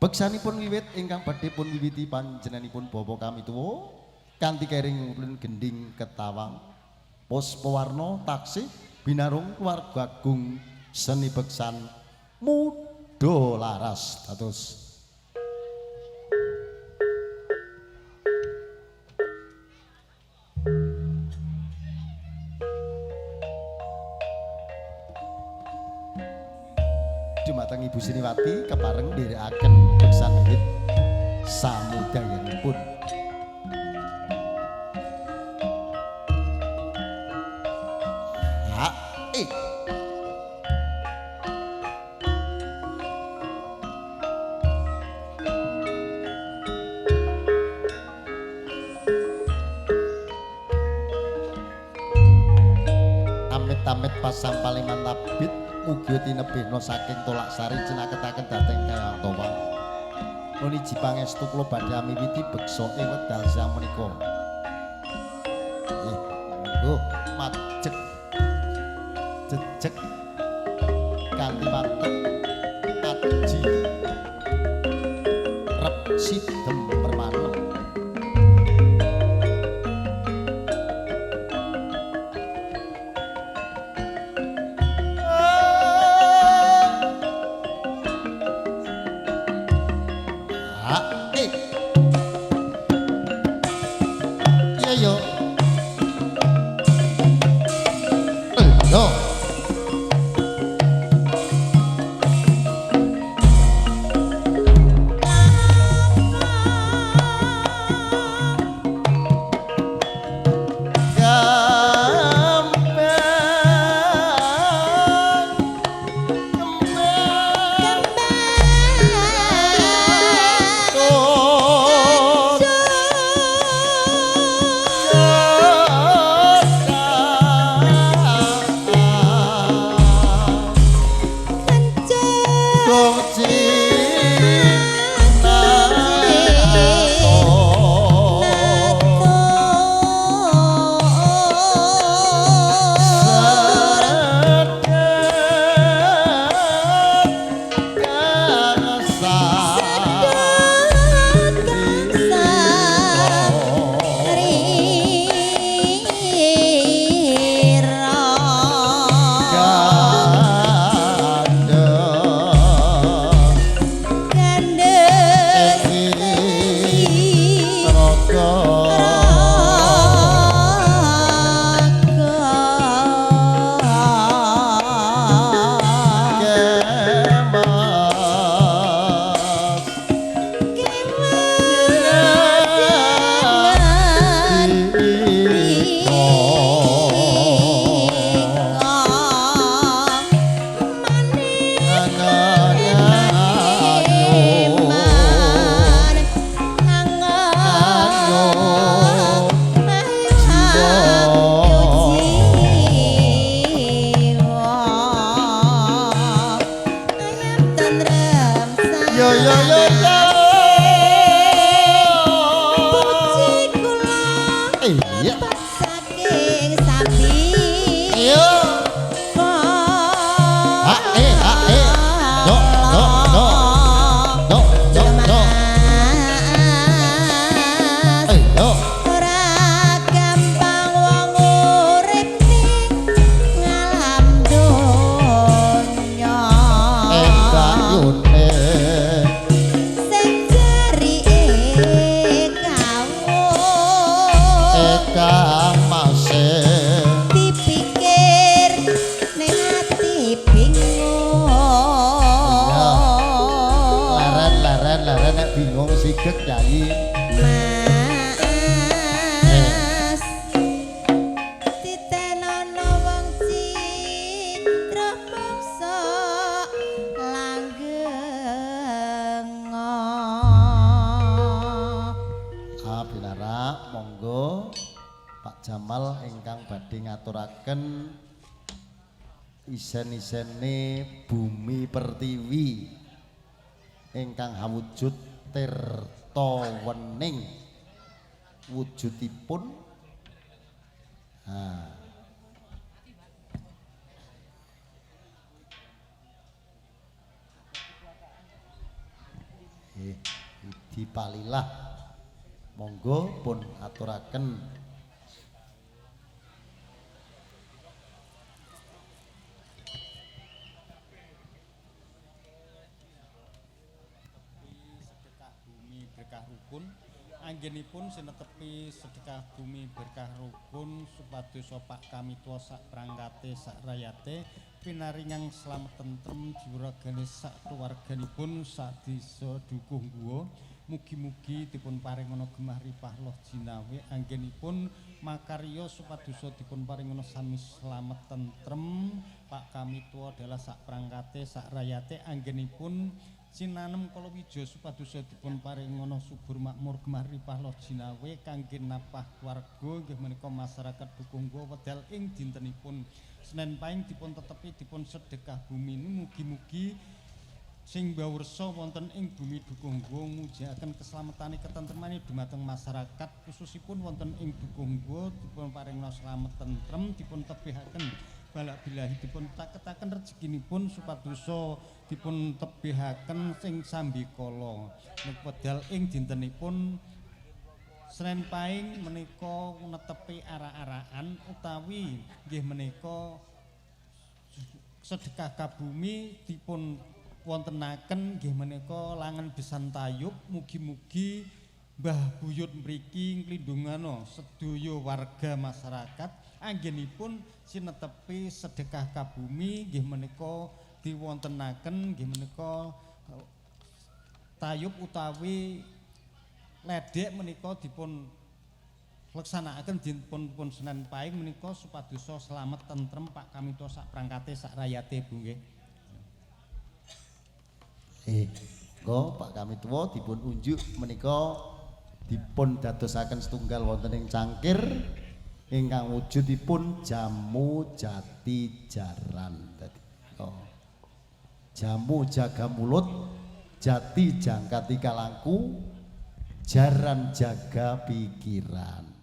Beksanipun wiwit ingkang badhe pun wiwiti panjenenganipun bapa kamituwa kanthi kering gending ketawang puspawarna taksih binarung keluarga agung seni beksan muda laras dados dumateng Ibu Siniwati kepareng nderekaken beksan wiwit samudayanipun. Ha e Amit-amit pasang paliman tabit mugi tinebihna saking Tolak Sari cinaketaken dhateng Kayang Towa. Nun iji pangestu kula badhe amiwiti beksa ing wekdal siang menika. Nggih, monggo majeg jejeg kanthi watek aji rep sidem permanem. Ngaturaken isen-isene bumi pertiwi ingkang hawujud tirta wening wujudipun. Ha. dipalilah. Monggo pun aturaken. Sedekah bumi berkah rukun anggenipun sinetepi sedekah bumi berkah rukun supados Pak kamituwa sak prangkate sak rayate pinaringan slamet tentrem jiwa ragane sak keluarganipun sak desa Dukuh Guwa. Mugi-mugi dipun paringana gemah ripah loh jinawe anggenipun makarya supados dipun paringana sami slamet tentrem Pak kamituwa adalah sak prangkate sak rayate anggenipun sinanem kalawija supados dipun paringana subur makmur gemah ripah loh jinawe kangge napah keluarga inggih menika masyarakat Dukuh Guwa wedal ing dintenipun Senen Paing dipun tetepi dipun sedekah bumi. Mugi-mugi sing bawersa wonten ing bumi Dukuh Guwa mujiaken keslametane ketentremane dumateng masyarakat khususipun wonten ing Dukuh Guwa dipun paringana slamet tentrem dipun tebihaken balak bilahi dipun caketaken rezekinipun supados dipun tebihaken sing sambikala. Wedal ing dintenipun Senen Paing menika netepi arak-arakan utawi nggih menika sedekah kabumi dipun wontenaken nggih menika langen besan tayub. Mugi-mugi Mbah Buyut mriki nglindhungana sedaya warga masyarakat anggenipun sinetepi sedekah kabumi nggih menika diwontenaken nggih menika tayub utawi ledek menika dipun laksanakaken dipun pun Senen Paing menika supados slamet tentrem Pak kamituwa sak prangkate sak rayate Bu nggih. Monggo Pak kamituwa dipun unjuk menika dipun dadosaken setunggal wonten ing cangkir ingkang wujudipun jamu jati jaran. Dadi oh, jamu jaga mulut, jati jangkati kalangku, jaran jaga pikiran.